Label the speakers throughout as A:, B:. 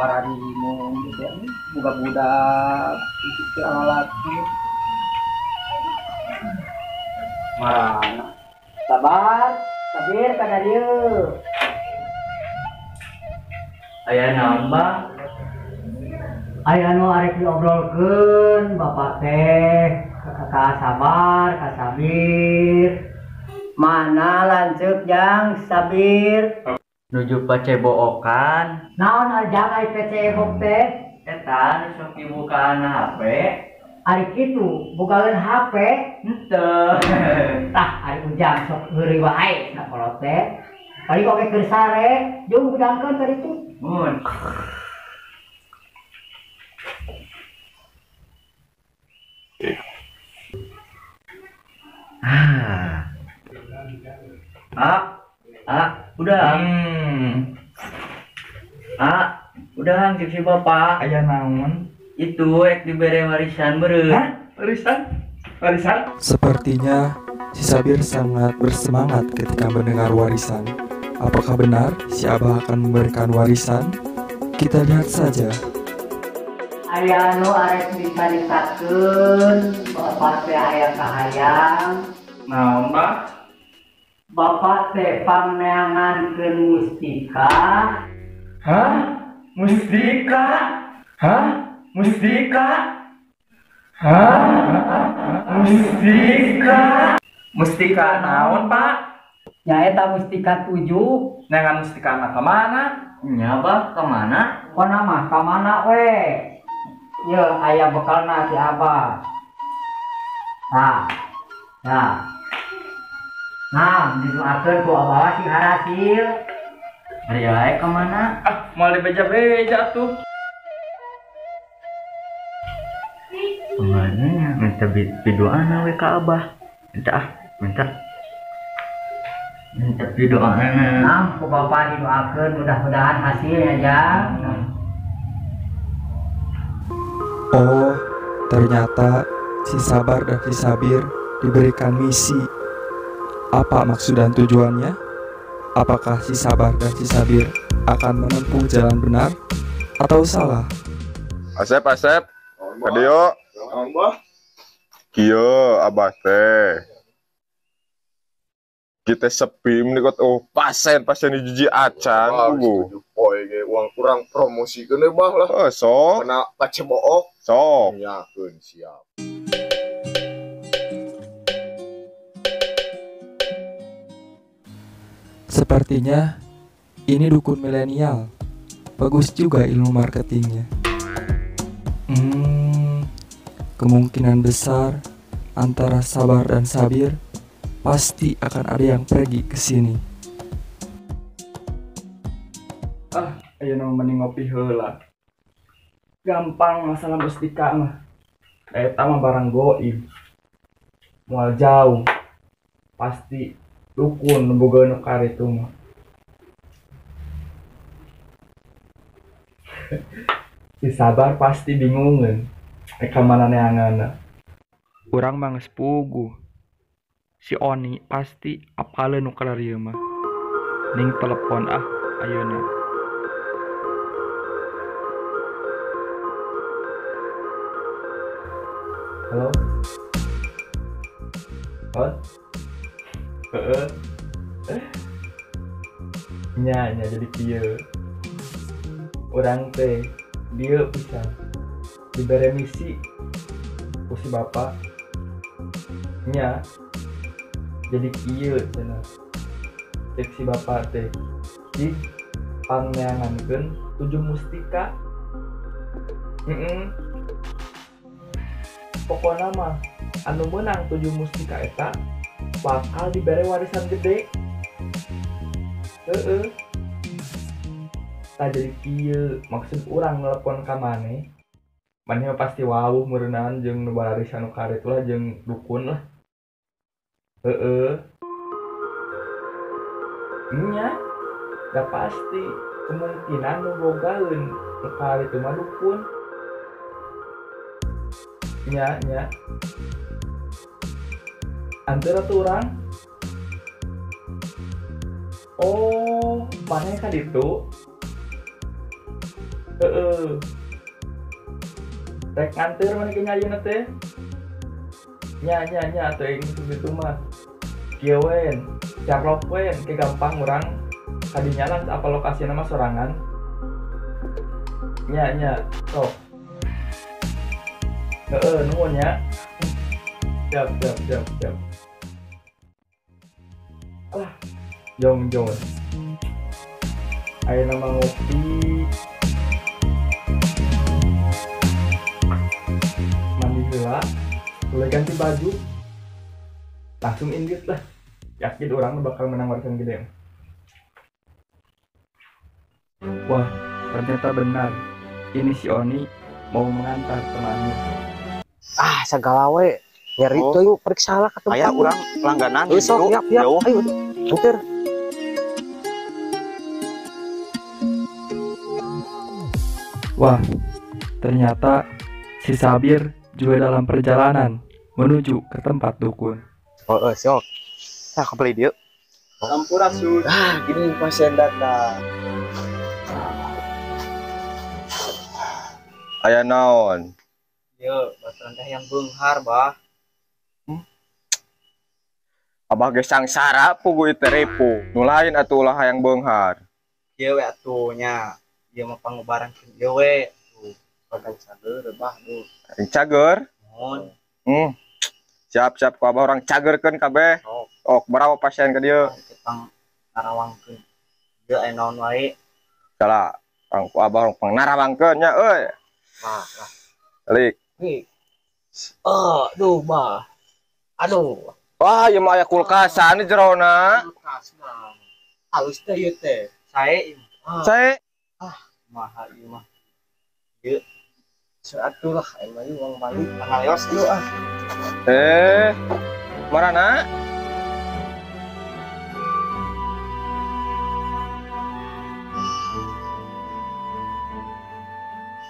A: Pararimu gitu boga budak itu lalaki. Marana. Sabar, Sabir kada dieu.
B: Aya naon, Bah?
A: Aya nu arek diobrolkeun bapak teh ka Sabar, ka Sabir. Mana lanceuk jang Sabir?
B: Nuju pacebookan.
A: Naon jang ari pacebok teh?
B: Eta nu sok dibukaan HP.
A: Ari kitu bukaeun HP?
B: Henteu.
A: Tah ari ujang sok heureuy wae sakolot teh. Paling oge keur sare, jeung hudangkeun tadi tuh.
B: Mun. Udah. Udah cek si bapak.
C: Aya naon?
B: Itu ek dibere warisan meureun.
C: Hah? Warisan? Warisan?
D: Sepertinya si Sabir sangat bersemangat ketika mendengar warisan. Apakah benar si Abah akan memberikan warisan? Kita lihat saja.
A: Aya nu arek dicaritakeun, bapak teh aya kahayang.
C: Naon, Bah?
A: Bapak teh pangneangankeun mustika.
C: Hah? Mustika? Hah? Mustika? Hah? Mustika? Mustika naon, Pak?
A: Nyaeta mustika 7.
C: Neangan mustika mah ka mana?
B: Nya, Bah, ka mana?
A: Pokona mah ka mana we? Ye, aya bekalna si Abah. Nah. Nah. Nah, didoakeun ku Abah sing harasil.
B: Ari wae ka mana?
C: Ah, moal dibeja-beja tuh.
B: Kemana ya? Minta pidoana we ka Abah. Minta ah, minta. Minta pidoana.
A: Nah, ku Bapak didoakeun mudah-mudahan hasilnya jang.
D: Oh, ternyata si Sabar dan si Sabir diberikan misi. Apa maksud dan tujuannya? Apakah si Sabar dan si Sabir akan menempuh jalan benar atau salah?
E: Asep, Asep. Adio. Kieu abah teh. Kita sepi menikot oh pasien pasien jiji acan bu.
F: Poe ge uang kurang promosikeun we bah lah.
E: Oh, sok.
F: Kena pacebook.
E: Sok.
F: Nyakeun siap.
D: Sepertinya ini dukun milenial. Bagus juga ilmu marketingnya. Kemungkinan besar antara Sabar dan Sabir pasti akan ada yang pergi ke sini.
C: Ah, ayo nama mending ngopi heula. Gampang masalah mustika mah. Eta mah barang goib. Moal jauh. Pasti dukun nu boga nu karitu mah. Si Sabar pasti bingungeun. Rek ka mana neanganna. Urang mah geus puguh. Si Oni pasti apaleun nu kararieu mah. Ning telepon ah ayeuna. Halo. Halo. Heeh. Nya nya jadi kieu. Urang teh dieu pisan. Dibere misi ku si bapak. Nya jadi kieu cenah. Cek si bapak teh di pangneangankeun 7 mustika. Pokona mah anu meunang 7 mustika eta bakal dibere warisan gede. Heeh. Tah jadi kieu maksud urang nelepon ka maneh. Maneh mah pasti wawuh meureunaan jeung nu barisan nu karitu lah jeung dukun lah. Heeh. Nya, da pasti kemungkinan nu bogaeun nu karitu mah dukun. Nya, nya. Antara tuh urang. Oh, maneh ka ditu? Heeh. Rek nganter mana ke nyayuna teh? Nya nya nya atuh aing kitu mah. Kieu wen, carlok wen, ke gampang urang kadinya lah apa lokasi nama sorangan. Nya nya, sok. Heeh, nuhun nya. Siap siap siap siap. Ah, jong jong. Ayo nama ngopi. Mandi heula, mulai ganti baju. Langsung indit lah. Yakin orang bakal menang warisan gede.
D: Wah, ternyata benar. Ini si Oni mau mengantar temannya.
G: Ah, segala we. Nyeri oh. Tuh periksa lah ke tempat.
H: Aya urang langganan
G: gitu. Sok, siap, siap. Ayo, muter.
D: Wah, ternyata si Sabir juga dalam perjalanan menuju ke tempat dukun.
G: Oh, sok.
H: Nah, kebeli dia.
F: Sampurasun. Ah, gini pasien datang.
E: Aya naon?
B: Yo, baturan teh yang beunghar, Bah.
E: Abah ge sangsara puguh ieu teh ripuh. Nu lain atuh ulah hayang beunghar.
B: Ieu we atuh nya. Ieu mah pangobaran ieu we. Tuh, bagai cager bah duh.
E: Cager?
B: Mohon.
E: Siap siap ku abah orang cagerkeun kabeh. Oh, berapa pasien ke dieu?
B: Pang narawangkeun. Ieu aya naon wae?
E: Salah, pang ku abah orang pang narawangkeun nya euy.
G: Bah, lah.
E: Lik.
G: Nih. Oh, duh, bah. Aduh.
E: Wah, ieu mah aya kulkasan di jerona.
G: Kulkas mah. Halus teh ieu teh.
B: Sae ieu.
E: Sae.
B: Ah, maha ieu mah. Ieu
G: atuh lah, aing mah uang balik.
B: Pangalios ieu ah.
E: Marana?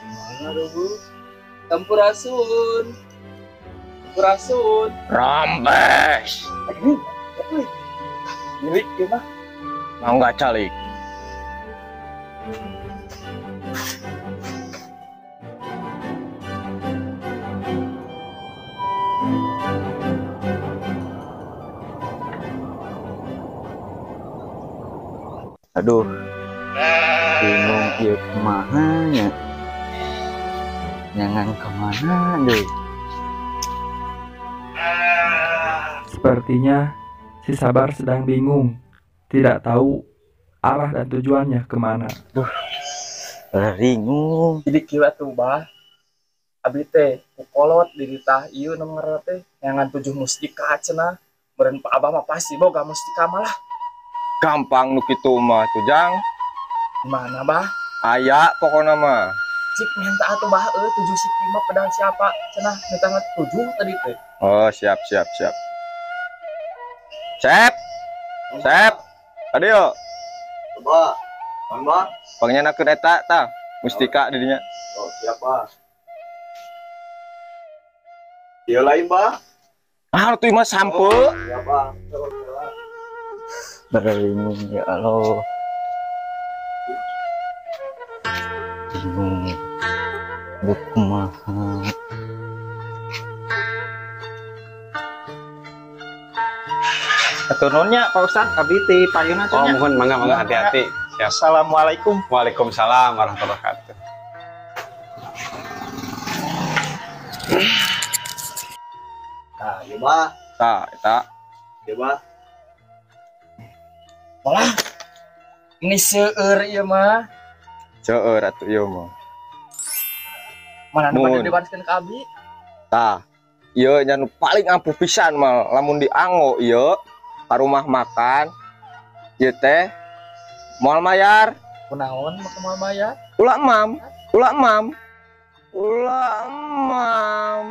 B: Mana dulu? Sampurasun. Sampurasun.
E: Rambes.
C: Milik ieu mah.
E: Mau nggak calik?
B: Aduh, bingung ieu kumaha nya. Jangan kemana deh.
D: Sepertinya si Sabar sedang bingung, tidak tahu arah dan tujuannya kemana.
B: Duh, bingung.
C: Jadi kieu atuh bah. Abi teh kukolot di ditah ieu nu ngaranna teh neangan 7 mustika cenah. Meureun Pak Abah mah pasti boga mustika malah.
E: Gampang nu kitu mah tuh Jang.
C: Mana bah?
E: Aya pokona mah.
C: Cik minta atuh bah euy 7 siki mah pedang siapa cenah minta 7 tadi teh.
E: Oh, siap siap siap. Sep. Sep. Tadi yo.
F: Coba. Bang, Bah.
E: Pangnyenakeun eta tah mustika di dinya.
F: Oh, siap, Bah. Ieu lain, Bah.
E: Ah, tuh mah sampe.
F: Oh, siap, Bah.
B: Bingung ya Allah. Bingung. Buku maha.
H: Atur nuhun nya Pak Ustad, abdi ti payuna teh.
I: Oh, mohon mangga mangga hati-hati. Siap.
H: Assalamualaikum.
I: Waalaikumsalam warahmatullahi wabarakatuh.
F: Tah, ieu bah.
E: Tah, eta.
F: Ieu bah.
C: Walah. Ini seueur ieu mah.
E: Seueur atuh ieu mah.
C: Mana nu bade diwariskeun ka abdi?
E: Tah, ieu nya nu paling ampuh pisan mah lamun dianggo ieu ka rumah makan ieu teh moal mayar.
C: Kunaon mah moal mayar?
E: Ulah emam, ulah emam. Ulah emam.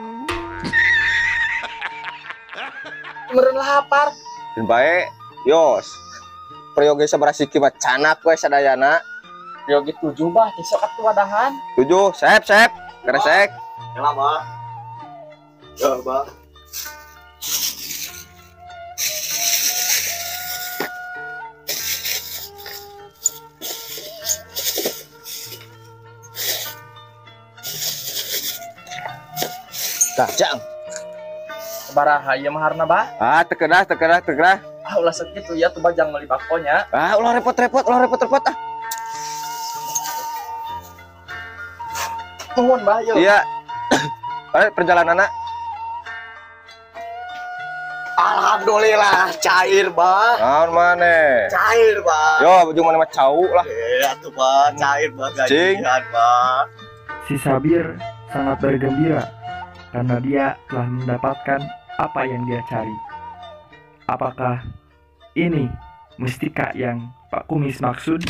C: Meureun lapar.
E: Dan bae, yos. Priyogi sabaraha siki mah canak we sadayana.
C: Priyogi 7 bah, besok atuh wadahan.
E: 7, sep sep. Kresek.
F: Nyala, Bah. Ya, Bah.
E: Tah, jang.
C: Sabaraha ieu maharna, Bah?
E: Ah, teu kedah, teu kedah, teu kedah.
C: Ah, ulah sakitu ya tuh bajang meuli bakonya.
E: Ah, ulah repot-repot, ulah repot-repot ah.
C: Nuhun, Bah, yeuh.
E: Iya. Ayo perjalananna.
F: Alhamdulillah cair, Bah.
E: Naon maneh?
F: Cair, Bah.
E: Yo, baju maneh mah cau lah.
F: Atuh, Bah, cair, Bah,
E: Cing.
F: gajian, Bah.
D: Si Sabir sangat bergembira karena dia telah mendapatkan apa yang dia cari. Apakah ini mustika yang Pak Kumis maksud?